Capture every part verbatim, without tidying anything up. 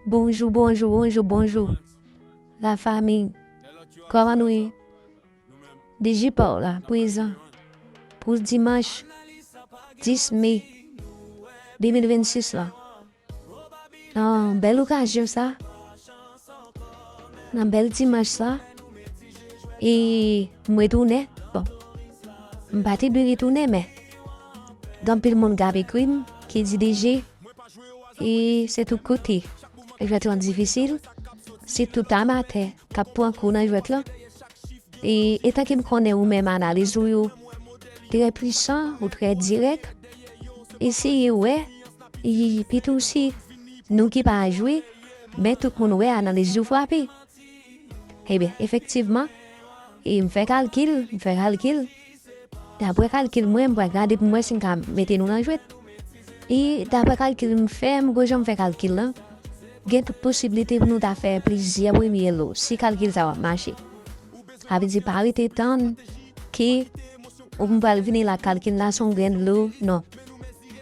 Bonjou, bonjou, bonjou, bonjou. Lafanmi, kòman nou ye? Digipaw la, prezan. Pou dimanch dis me de mil vennsis la. Nan bèl okazyon sa, nan bèl dimanch sa, e m retounen. Bon, m pa te dwe retounen, men gen anpil moun k ap ekri m, ki di D J, e se tout kote jwèt lan difisil, se tout amatè k ap pran kou nan jwèt lan. E etan ke m konnen ou menm analiz ou yo trè pwisan, ou trè dirèk, eseye wè, e pito si nou ki pa jwe, men tout moun wè analiz yo frape. Ebyen, efektivman, e m fè kalkil, m fè kalkil. Daprè kalkil mwen, m pral gade pou m wè si m ka mete nou nan jwèt. E daprè kalkil m fè, m gon jan m fè kalkil lan, gen tout posiblite pou nou ta fè plizyè premye lo, si kalkil sa w ap mache. Sa vle di pa rete tann ke ou m pral vini la kalkil la se yon grenn lo, non.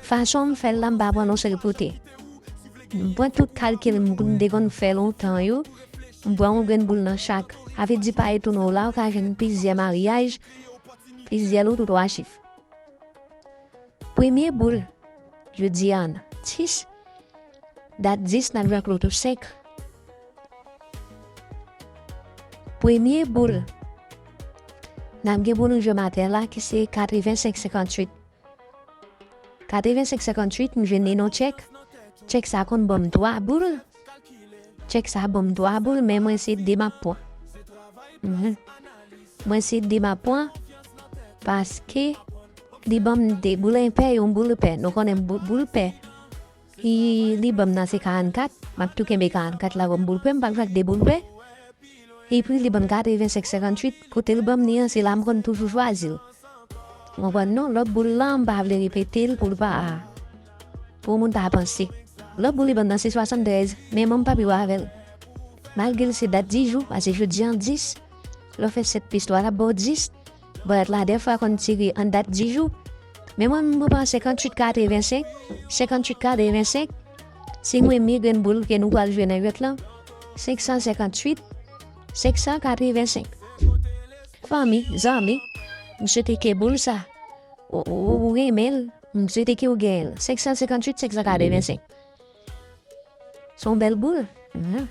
Fason m fè l la, m pa pran yon sèl kote. M pran tout kalkil m te konn fè lontan yo, m pran yon grenn boul nan chak. Sa vle di pa etone w la, ou ka jwenn plizyè maryaj, plizyè lo tou twa chif. Premye boul, jodi a, dis, dat dis, n ap jwe ak loto senk. Premye boul n ap gen pou nou jwe maten la, ki se katrevensenk senkantuit. Katrevensenk senkantuit, m jwenn li nan tchèk. Tchèk sa konn ban m twa boul. Tchèk sa ban m twa boul, men mwen se de m ap pran. Mhm. Mwen se de m ap pran, paske li ban m de boul enpè, yon boul pè. Nou konnen bou-, boul pè, e li ban m nan se karannkat. M ap tou kenbe karannkat la kòm boul pè, m p ap jwe ak de boul pè. Epi li ban m katrevensenk senkantuit, kote l ban m li an, se la m konn toujou chwazi l. Ou konprann non? Lòt boul lan, m pa vle repete l pou l pa, pou moun pa panse. Lòt boul li ban m nan se swasanntrèz, men mwen m pa pi wè avè l. Malgre l se dat dis jou, paske jodi an dis, lè w fè sèt plis twa, l ap ba w dis. Bòlèt la dèfwa konn tire an dat dis jou. Men mwen, m pran senkantuit katrevensenk, senkantuit katrevensenk. Si mwen, mi grenn boul ke nou pral jwe nan jwèt lan, senksan senkantuit, senksan katrevensenk. Fanmi, zanmi, m swete ke boul sa, ou, ou, ou renmen l, m swete ke ou genyen l. Senksan senkantuit, senksan katrevensenk. Se yon bèl boul. Mhm.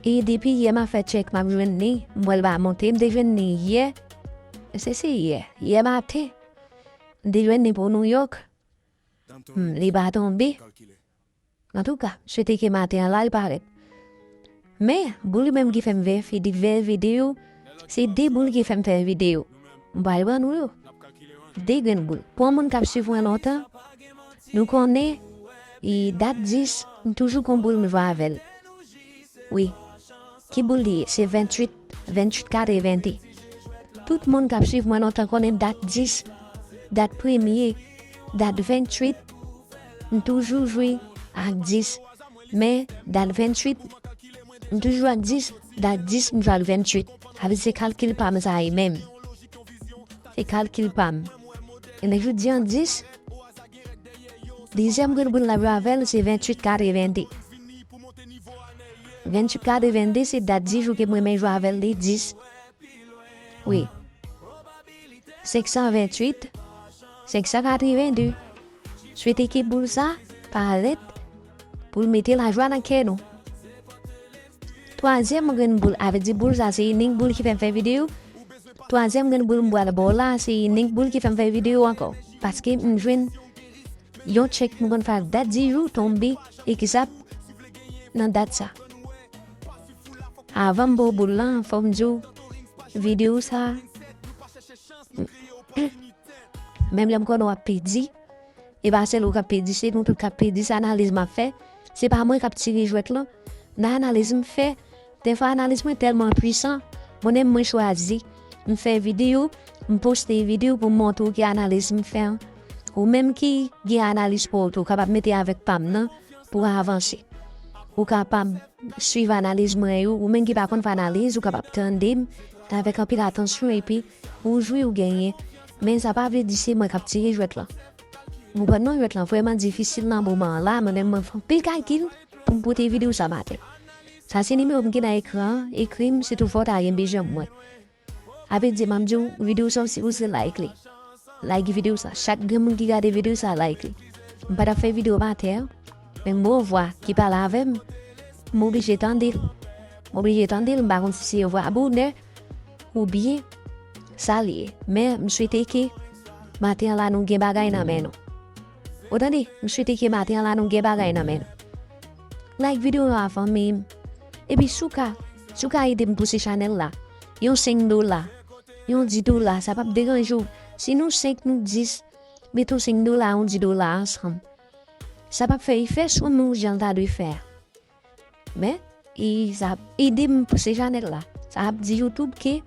E depi yè m ap fè tchèk, m ap jwenn li. M wè l pa monte, m te jwenn li yè. Se, se yè. Yè maten. M te jwenn li pou Nouyòk. Hmm, li pa tonbe. Antouka, m swete ke maten an la, li parèt. Men, boul li menm ki fè m fè vide-, fè videyo, se de boul ki fè m fè videyo. M pral ban nou yo. De grenn boul. Pou yon moun k ap swiv mwen lontan, nou konnen, e dat dis, m toujou gon boul m jwe avè l. Wi. Ki boul li ye? Se venntuit, venntuit katrevenn. Tout moun k ap swiv mwen lontan konnen dat dis, dat premye, dat venntuit, m toujou jwe ak dis. Men, dat venntuit, m toujou ak dis, dat dis, m jwe ak venntuit. Sa vle di se kalkil pa m sa ye menm. Se kalkil pa m. E nan jodi an dis, dezyèm grenn boul n ap jwe avè l, se venntuit katrevenn. Venntuit katrevenn, se dat dis jou ke m renmen jwe avè l, li dis. Wi. Senksan venntuit, senksan katrevenn. Swete ke boul sa parèt pou l mete lajwa nan kè nou. Twazyèm grenn boul, avè di boul sa se inik boul ki fè m fè videyo. Twazyèm grenn boul m pral ba w la, se inik boul ki fè m fè videyo ankò. Paske m jwenn yon tchèk m konn fè ak dat dis jou tonbe egzak nan dat sa. Avan m ba w boul lan, fò m di w, videyo sa, menm lè m konnen w ap pèdi, e pa sèl ou k ap pèdi, se nou tout k ap pèdi, se analiz m ap fè. Se pa mwen k ap tire jwèt lan. Nan analiz m fè, dèfwa analiz mwen tèlman pwisan, mwen menm mwen chwazi, m fè videyo, m poste videyo pou m montre w ki analiz m fè an. Ou menm ki gen analiz pa w tou, ou kapab mete avèk pa m nan pou w avanse. Ou kapab swiv analiz mwen yo, ou menm ki pa konn fè analiz, ou kapab tande m avèk anpil atansyon epi ou jwi, ou genyen. Men sa pa vle di se mwen k ap tire jwèt lan. Ou konprann non, jwèt lan vrèman difisil nan moman an la, mwen menm mwen fè anpil kalkil pou m pote videyo sa maten. Sa se nimewo m gen nan ekran an, ekri m, sitou fò w ta gen bezwen mwen. Apre di m ap di w, videyo sa w sipoze like li. Like videyo sa. Chak grenn moun ki gade videyo sa, like li. M pa t ap fè videyo maten an, men m wè yon vwa ki pale avè m, m oblije tande l. M oblije tande l, m pa konn si se vwa bonè oubyen sa l ye. Men m swete ke maten an la nou gen bagay nan men nou. Ou tande? M swete ke maten an la nou gen bagay nan men nou. Like videyo a, fanmi m. Epi si w ka, si w ka ede m pouse chanèl la, yon senk dola, yon dis dola, sa p ap deranje w. Si nou senk, nou dis, mete yon senk dola, yon dis dola ansanm. Sa p ap fè efè sou nou jan l ta dwe fè a. Men, e, sa ap ede m pouse chanèl la. Sa ap di YouTube ke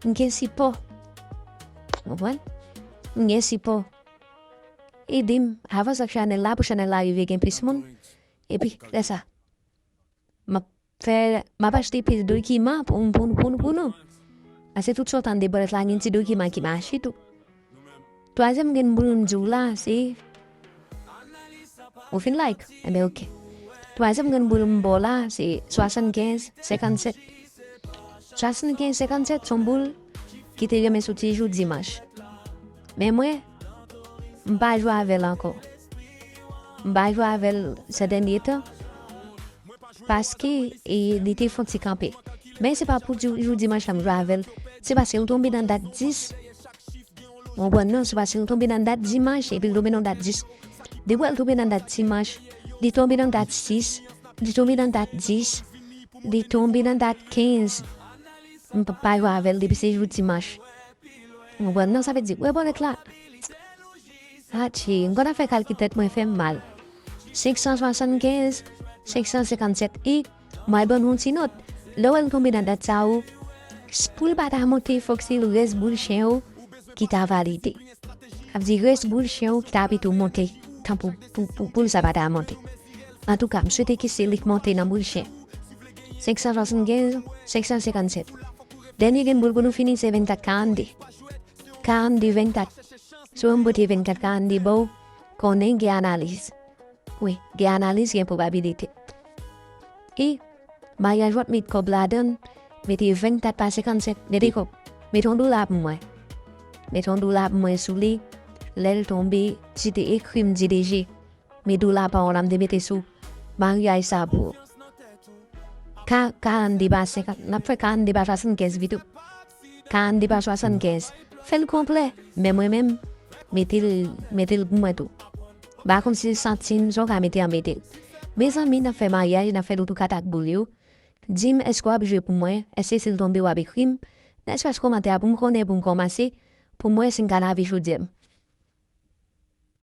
m gen sipò. Ou konprann? M gen sipò. Ede m avanse ak chanèl la pou chanèl la rive gen plis moun. Epi, lè sa, m ap fè, m ap achte plis dokiman pou, pou, pou, pou nou. Paske tout sa w tande bòlèt la gen ti dokiman ki mache tou. Twazyèm grenn boul m di w la, se, ou fin like? Enben, oke. Twazyèm grenn boul m ba w la, se swasannkenz senkannsèt. Swasannkenz senkannsèt se yon boul ki te renmen soti jou dimanch. Men mwen, m pa jwe avè l ankò. M pa jwe avè l sè dènye tan. Paske, e, li te fon ti kanpe. Men se pa pou di jou dimanch la m jwe avè l. Se paske l tonbe nan dat dis. Ou konprann non? Se paske l tonbe nan dat dimanch, epi l tonbe nan dat dis. Depi w wè l tonbe nan dat dimanch, li tonbe nan dat sis, li tonbe nan dat dis, li tonbe nan dat kenz. M p ap pa jwe avè l depi se jou dimanch. Ou konprann non? Sa vle di, wè bòlèt la. Atchi, m konn ap fè kalkil tèt mwen fè m mal. Senk san swasannkenz, senk san senkannsèt, e m al ban nou yon ti nòt. Lè w wè l tonbe nan dat sa yo, s-, pou l pa ta monte, fòk se rès boul chen yo ki ta valide. Sa vle di rès boul chen yo ki ta pito monte, tan pou, pou, pou, pou l sa pa ta monte. Antouka, m swete ke se li k monte nan boul chen. Senk san swasannkenz, senk san senkannsèt. Dènye grenn boul pou nou fini, se vennkat karannde. Karannde vennkat. Si w wè m pote vennkat karannde ba w, konnen gen analiz. Wi, gen analiz, gen pwobabilite. E maryaj w ap met kòb ladan l, mete vennkat pa senkannsèt, mete kòb. Mete yon dola pou mwen. Mete yon dola pou mwen sou li. Lè l tonbe, si te ekri m di deje. Men dola pa w la m te mete sou maryaj sa pou ou. Ka, karannde pa senkant, n ap fè karannde pa swasannkenz pito. Karannde pa swasannkenz. Fè l konplè. Men mwen menm, mete l, mete l pou mwen tou. M pa konn si se santim, sa w ka mete an mete l. Mezanmi, n ap fè maryaj, n ap fè l tou kat ak boul yo. Di m, èske w ap jwe pou mwen? Èske si l tonbe, w ap ekri m? Nan espas kòmantè a pou m konnen, pou m kòmanse, pou m wè si m ka lave chodyè m.